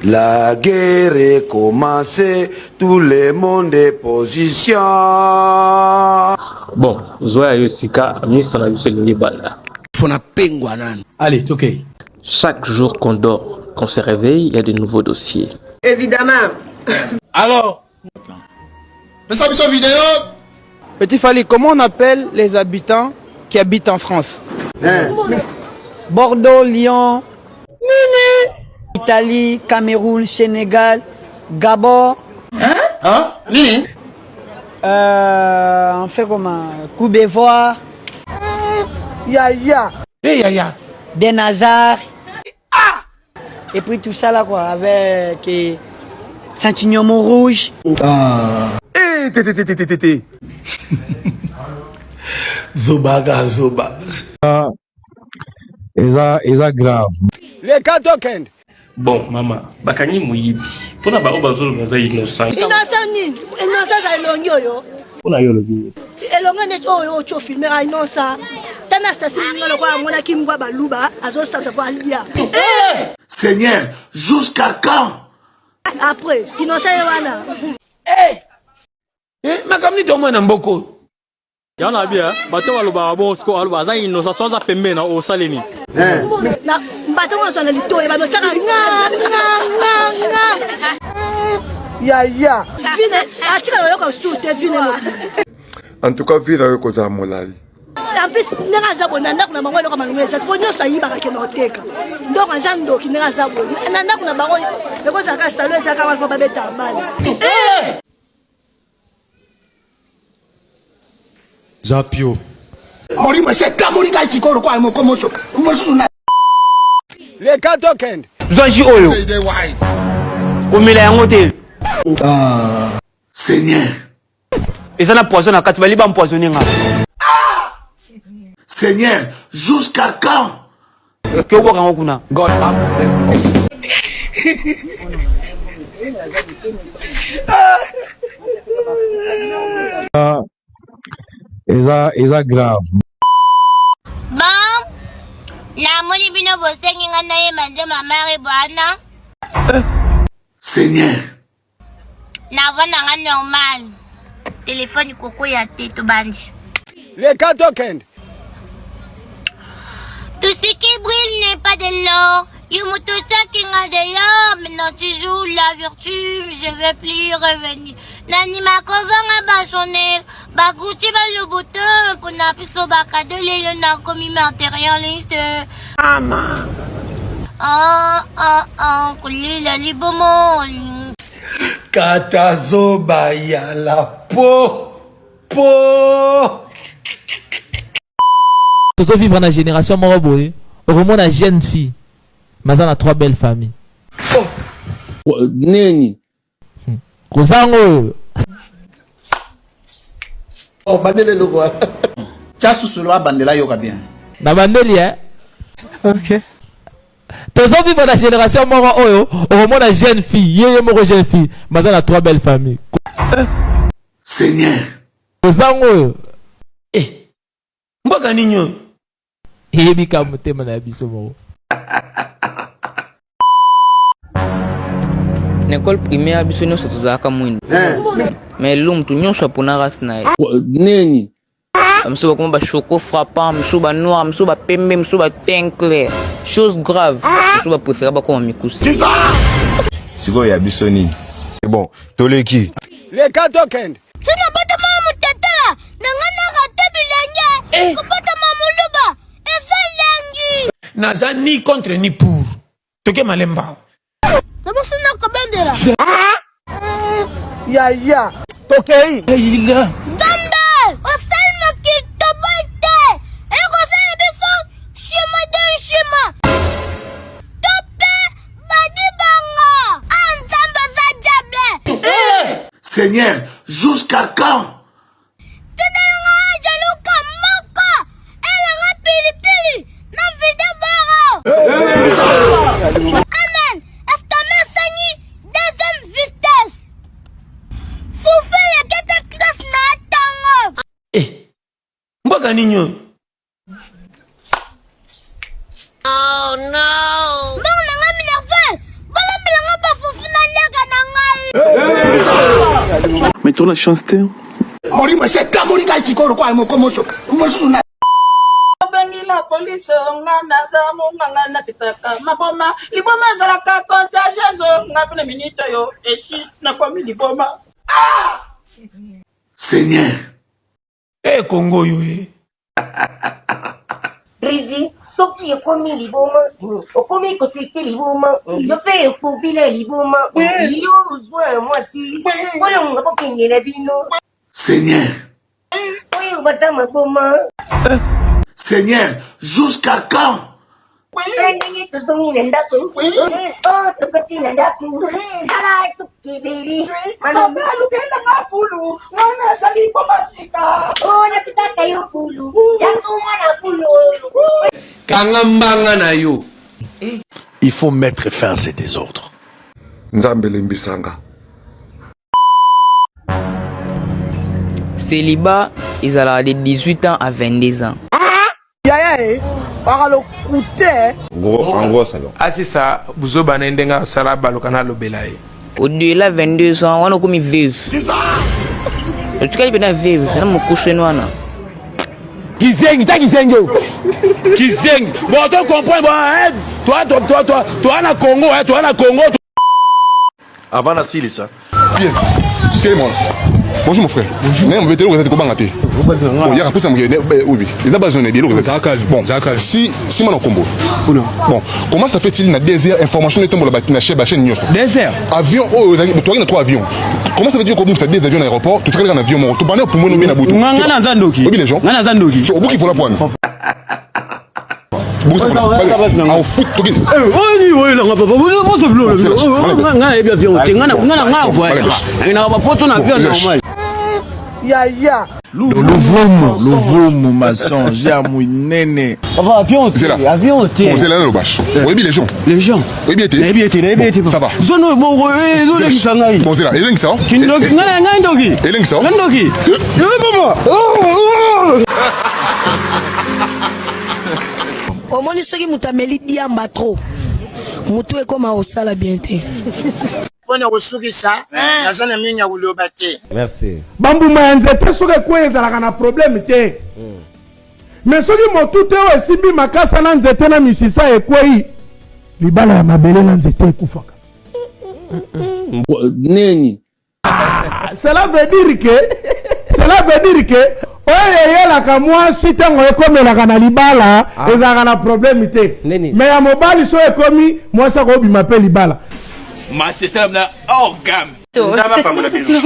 La guerre est commencée, tout le monde est position. Bon, zwa ya yo sika misa na biso elingi ebanda. Faut na pengwa nanu. Allez, tokei. Chaque jour qu'on dort, qu'on se réveille, il y a de nouveaux dossiers. Évidemment. Alors Pesa biso video. Petit Fally, comment on appelle les habitants qui habitent en France? Bordeaux, Lyon, Italie, Cameroun, Sénégal, Gabon. Hein? Hein? Nini? On fait comment? Coubevoire. Yaya. Hey, yaya. Denazar. Ah! Et puis tout ça là quoi, avec eh, Saint-Ignon Rouge. Ah. Eh, te te te te te te. Zobaga zoba. Ah. Eza eza grave. Leka tokende. Bon mama bakangi moyibi mpona bango bazoloba aza innocent. Innocent nini? Innocent aza elongi oyo. Mpona yo olobi nini? Elongi neti oyo otyo filme a innocent. Tana station ninga lokola amonaki mbwa baluba azosasa po alia. Eh! Seigneur, jusqu'à quand? Après, innocent ye wana. Eh! Eh, makambo nini tomona na mboka oyo? Yango na bien, bato balobaka bongo sikoyo aloba aza innocent so aza pembeni na osali nini? Na bato nyonso na litoyi banotiaka nga nga nga nga. Yaya. Vine atikala oyoka su te vine mokili. En tout cas, vie na yo ekozala molai. En plus ndenge aza boye na ndako na bango eloko malonga eza te po nyonso ayibaka kende koteka ndoko aza ndoki ndenge aza boye na ndako na bango ekozala kaka salo eza kaka wana po babeta bale. Zapio. Molimo esi etamoli ngai sikoyo lokola moko moso mosusu na leka tokende. Zwa jus oyo komela yango te. Ah. Seigneur. Eza na poison na kati bali ba empoisonner nga. Seigneur, jusqu'à quand? Ke obwaka yango kuna. God have mercy. Eza eza grave. Bon, namoni bino bosengi nga nayeba nde mama Rebwana. Seigneur. Na voix na nga normal. Téléphone kokoya te tobandi. Leka tokende. Tout ce qui brille n'est pas de l'or. Yo moto otiaki nga dehors. Maintenant tu joues la vertu, je vais plus revenir. Nandima kovanga ba Chanel, ba Gucci, ba Louboutin. Mpona biso ba cadeau lelo nakomi matérialiste. Mama. Ah, ah, ah, kolela libomo. Kata zoba ya la po po. Tozo vivre na génération moko boye, okomona jeune fille mais aza na trois belles familles. Oh. Nini? Kozanga oyo. Oh, bandela eloko wana. Tia susu abandela yoka bien. Na bandeli eh? Ok. Tozo vivre na génération moko oyo okomona jeune fille, ye ye moko jeune fille, mais aza na trois belles familles. Seigneur. Kozanga oyo. Eh. Mboka nini oyo? Eyebi kaka motema na biso moko. Na école primaire biso nyonso tozalaka mwindu mais lelo moto nyonso apona race na ye. Nini? Mosusu bakoma ba choco frappant, mosusu ba noir, mosusu ba pembe, mosusu ba teint clair. Chose grave, mosusu ba préféra bakoma mikuse. Sikoyo ya biso nini? Bon, toleki. Leka tokende. Sina botama mutetela na nga na rate bilenge eh. Kobotama muluba eza elengi. Naza ni contre ni pour. Toke malemba. Nabosi na kobendela. Yaya. Tokei. Nzambe osali mokili toboyi te ekosala biso shima de shima to mpe badibanga a Nzambe aza diable. Seigneur, jusqu'à quand? Tindela nga angeluka moko elanga pilipili na vide boro. Amen. Estomac esengi deuxième vitesse. Fufu elekete classe na ntongo. Eh, mboka nini oyo? Oh no! Mbongo na nga minerval, balambela nga ba Mais toza na chance te. Molimo esi etamboli ngai sikoyo lokola moko moso mosusu na Obengi la police nga naza monganga natikaka maboma liboma ezalaka contagieuse nga mpe na minute oyo esi nakomi liboma. Seigneur. Eh Congo oyo eh. Ridi, soki okomi liboma, okomi kotraite liboma, yo mpe okobila liboma, yo ozwa mwasi, bolonga bokengela bino. Seigneur. Oyo baza maboma. Seigneur, jusqu'à quand? Ndenge tozongi na ndako, oh tokoti na ndako, tala tokebeli. Mama alukela nga fulu nga nazali liboma sika. Oh napesaka yo fulu, yango mwana fulu oyo. Kanga mbanga na yo. Il faut mettre fin à ces désordres. Nzambe limbisa nga. Célibat ezalaka de 18 ans à 22 ans. Yaya e waka lokute. En gros, ça va. Asisa buzoba na ye ndenge asala baluka nalobela ye. Au-delà 22 ans wana okomi veuve. Otikali mpenza veuve na mokuseni wana. Kizengi, ta kizengi oyo. Kizengi. Bon, to comprendre bon, hein, toi toi toi toi toi na Congo, hein, toi na Congo. Avant nasilisa. Bien. Telema. Bonjour mon frère. Bonjour. Mais on veut te kobanga te. Bon, yaka pusa moke oui. Eza bazone bien eloko eza. Bon, si si mana kombo. Bon, comment ça fait-il na 2 heures information etombola ba na chaîne ba chaîne nyonso. 2 heures. Avion oyo ezalaki toyaki na 3 avions. Comment ça veut dire kobimisa deux avions na aéroport totikali kaka na avion moko tobanda opumbwe nobe na butu. Nga nga naza ndoki. Oyebi les gens. Nga naza ndoki. So obuki vola pwana. Bongisa vola. Au foot toki. Eh, oyo oyo langa papa. Bozo bilolo. Nga nayebi avion te. Nga na nga na nga voyage. Nga na ba poto na avion normal. Yaya. Luvumu, luvumu mensonge ya munene. Papa avion te, avion te. Bon, zela nalo bash. Oyebi les gens. Les gens. Oyebi ete. Nayebi ete, nayebi ete. Ça va. Zone oyo bongo ezolekisa ngai. Bon, zela, elengisa. Kindoki, ngai na ngai ndoki. Elengisa. Ngai ndoki. Eh papa. Oh, oh. Omoni soki moto ameli diamba trop, motu ekoma kosala bien te. Mpo na kosukisa, naza na mingi ya koloba te. Merci. Bambuma ya nzete soki ekwei ezalaka na problème te. Mais soki motute oyo esimbi makasa na nzete na misisa ekwei, libala ya mabele na nzete ekufaka. Nini? Cela veut dire que cela veut dire que oyo eyelaka mwasi ntango ekomelaka na libala ezalaka na problème te. Mais ya mobali soki ekomi mwasi akobima mpe libala. Masesela na orgame. Nzambe apambola bino.